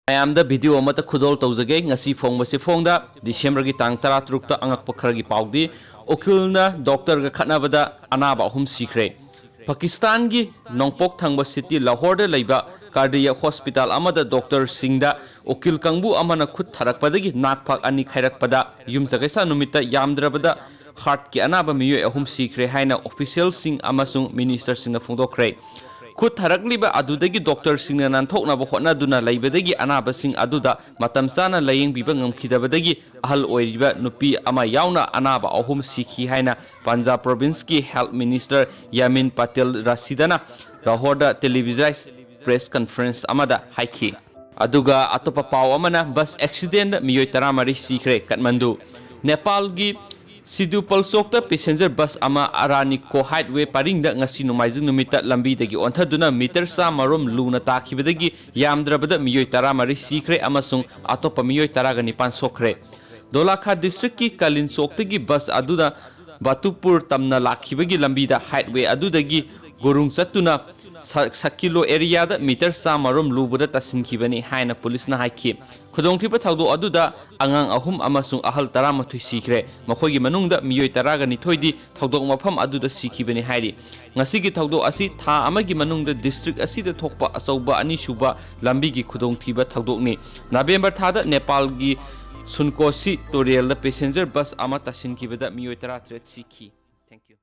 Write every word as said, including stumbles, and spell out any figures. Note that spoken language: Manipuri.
ꯃꯌꯥꯝꯗ ꯚꯤꯗꯤꯑꯣ ꯑꯃꯠꯇ ꯈꯨꯗꯣꯜ ꯇꯧꯖꯒꯦ꯫ ꯉꯁꯤ ꯐꯣꯡꯕꯁꯤ ꯐꯣꯡꯗ ꯗꯤꯁꯦꯝꯕꯔꯒꯤ ꯇꯥꯡ ꯇꯔꯥꯇꯔꯨꯛꯇ ꯑꯉꯛꯄ ꯈꯔꯒꯤ ꯄꯥꯎꯗꯤ, ꯎꯀꯤꯜꯅ ꯗꯣꯛꯇꯔꯒ ꯈꯠꯅꯕꯗ ꯑꯅꯥꯕ ꯑꯍꯨꯝ ꯁꯤꯈ꯭ꯔꯦ꯫ ꯄꯥꯀꯤꯁꯇꯥꯟꯒꯤ ꯅꯣꯡꯄꯣꯛ ꯊꯪꯕ ꯁꯤꯇꯤ ꯂꯥꯍꯣꯔꯗ ꯂꯩꯕ ꯀꯥꯔꯗꯤꯌꯥꯛ ꯍꯣꯁꯄꯤꯇꯥꯜ ꯑꯃꯗ ꯗꯣꯛꯇꯔꯁꯤꯡꯗ ꯎꯀꯤꯜ ꯀꯥꯡꯕꯨ ꯑꯃꯅ ꯈꯨꯠ ꯊꯥꯔꯛꯄꯗꯒꯤ ꯅꯥꯛꯐꯥꯛ ꯑꯅꯤ ꯈꯥꯏꯔꯛꯄꯗ ꯌꯨꯝꯁꯀꯩꯁ ꯅꯨꯃꯤꯠꯇ ꯌꯥꯝꯗ꯭ꯔꯕꯗ ꯍꯥꯔꯠꯀꯤ ꯑꯅꯥꯕ ꯃꯤꯑꯣꯏ ꯑꯍꯨꯝ ꯁꯤꯈ꯭ꯔꯦ ꯍꯥꯏꯅ ꯑꯣꯐꯤꯁꯤꯌꯦꯜꯁꯤꯡ ꯑꯃꯁꯨꯡ ꯃꯤꯅꯤꯁꯇꯔꯁꯤꯡꯅ ꯐꯣꯡꯗꯣꯛꯈ꯭ꯔꯦ꯫ ꯈꯨꯠ ꯊꯥꯔꯛꯂꯤꯕ ꯑꯗꯨꯗꯒꯤ ꯗꯣꯛꯇꯔꯁꯤꯡꯅ ꯅꯥꯟꯊꯣꯛꯅꯕ ꯍꯣꯠꯅꯗꯨꯅ ꯂꯩꯕꯗꯒꯤ ꯑꯅꯥꯕꯁꯤꯡ ꯑꯗꯨꯗ ꯃꯇꯝ ꯆꯥꯅ ꯂꯥꯌꯦꯡꯕꯤꯕ ꯉꯝꯈꯤꯗꯕꯗꯒꯤ ꯑꯍꯜ ꯑꯣꯏꯔꯤꯕ ꯅꯨꯄꯤ ꯑꯃ ꯌꯥꯎꯅ ꯑꯅꯥꯕ ꯑꯍꯨꯝ ꯁꯤꯈꯤ ꯍꯥꯏꯅ ꯄꯟꯖꯥꯕ ꯄ꯭ꯔꯣꯚꯤꯟꯁꯀꯤ ꯍꯦꯜꯊ ꯃꯤꯅꯤꯁꯇꯔ ꯌꯥꯃꯤꯟ ꯄꯇꯦꯜ ꯔꯥꯁꯤꯗꯅ ꯂꯥꯍꯣꯔꯗ ꯇꯦꯂꯤꯚꯤꯖꯥꯏꯖ ꯄ꯭ꯔꯦꯁ ꯀꯟꯐꯔꯦꯟꯁ ꯑꯃꯗ ꯍꯥꯏꯈꯤ꯫ ꯑꯗꯨꯒ ꯑꯇꯣꯞꯄ ꯄꯥꯎ ꯑꯃꯅ, ꯕꯁ ꯑꯦꯛꯁꯤꯗꯦꯟꯗ ꯃꯤꯑꯣꯏ ꯇꯔꯥꯃꯔꯤ ꯁꯤꯈ꯭ꯔꯦ꯫ ꯀꯠꯃꯟꯗꯨ꯫ ꯅꯦꯄꯥꯜꯒꯤ ꯁꯤꯗꯨ ꯄꯜꯆꯣꯛꯇ ꯄꯦꯁꯦꯟꯖꯔ ꯕꯁ ꯑꯃ ꯑꯔꯥꯅꯤꯀꯣ ꯍꯥꯏꯠꯋꯦ ꯄꯔꯤꯡꯗ ꯉꯁꯤ ꯅꯣꯡꯃꯥꯏꯖꯤꯡ ꯅꯨꯃꯤꯠꯇ ꯂꯝꯕꯤꯗꯒꯤ ꯑꯣꯟꯊꯗꯨꯅ ꯃꯤꯇꯔ ꯆꯥꯝꯃꯔꯣꯝ ꯂꯨꯅ ꯇꯥꯈꯤꯕꯗꯒꯤ ꯌꯥꯝꯗ꯭ꯔꯕꯗ ꯃꯤꯑꯣꯏ ꯇꯔꯥꯃꯔꯤ ꯁꯤꯈ꯭ꯔꯦ ꯑꯃꯁꯨꯡ ꯑꯇꯣꯞꯄ ꯃꯤꯑꯣꯏ ꯇꯔꯥꯒ ꯅꯤꯄꯥꯟ ꯁꯣꯛꯈ꯭ꯔꯦ꯫ ꯗꯣꯂꯥꯈꯥꯠ ꯗꯤꯁꯇ꯭ꯔꯤꯛꯀꯤ ꯀꯥꯂꯤꯟ ꯆꯣꯛꯇꯒꯤ ꯕꯁ ꯑꯗꯨꯗ ꯕꯥꯇꯨꯄꯨꯔ ꯇꯝꯅ ꯂꯥꯛꯈꯤꯕꯒꯤ ꯂꯝꯕꯤꯗ ꯍꯥꯏꯠꯋꯦ ꯑꯗꯨꯗꯒꯤ ꯒꯨꯔꯨꯡ ꯆꯠꯇꯨꯅ ꯁ-, ꯁꯀꯤꯂꯣ ꯑꯦꯔꯤꯌꯥꯗ ꯃꯤꯇꯔ ꯆꯥꯝꯃꯔꯣꯝ ꯂꯨꯕꯗ ꯇꯥꯁꯤꯟꯈꯤꯕꯅꯤ ꯍꯥꯏꯅ ꯄꯨꯂꯤꯁꯅ ꯍꯥꯏꯈꯤ꯫ ꯈꯨꯗꯣꯡꯊꯤꯕ ꯊꯧꯗꯣꯛ ꯑꯗꯨꯗ ꯑꯉꯥꯡ ꯑꯍꯨꯝ ꯑꯃꯁꯨꯡ ꯑꯍꯜ ꯇꯔꯥꯃꯥꯊꯣꯏ ꯁꯤꯈ꯭ꯔꯦ꯫ ꯃꯈꯣꯏꯒꯤ ꯃꯅꯨꯡꯗ ꯃꯤꯑꯣꯏ ꯇꯔꯥꯒ ꯅꯤꯊꯣꯏꯗꯤ ꯊꯧꯗꯣꯛ ꯃꯐꯝ ꯑꯗꯨꯗ ꯁꯤꯈꯤꯕꯅꯤ ꯍꯥꯏꯔꯤ꯫ ꯉꯁꯤꯒꯤ ꯊꯧꯗꯣꯛ ꯑꯁꯤ ꯊꯥ ꯑꯃꯒꯤ ꯃꯅꯨꯡꯗ ꯗꯤꯁꯇ꯭ꯔꯤꯛ ꯑꯁꯤꯗ ꯊꯣꯛꯄ ꯑꯆꯧꯕ ꯑꯅꯤꯁꯨꯕ ꯂꯝꯕꯤꯒꯤ ꯈꯨꯗꯣꯡꯊꯤꯕ ꯊꯧꯗꯣꯛꯅꯤ꯫ ꯅꯕꯦꯝꯕꯔ ꯊꯥꯗ ꯅꯦꯄꯥꯜꯒꯤ ꯁꯨꯟꯀꯣꯁꯤ ꯇꯨꯔꯦꯜꯗ ꯄꯦꯁꯦꯟꯖꯔ ꯕꯁ ꯑꯃ ꯇꯥꯁꯤꯟꯈꯤꯕꯗ ꯃꯤꯑꯣꯏ ꯇꯔꯥꯇꯔꯦꯠ ꯁꯤꯈꯤ꯫ Thank you.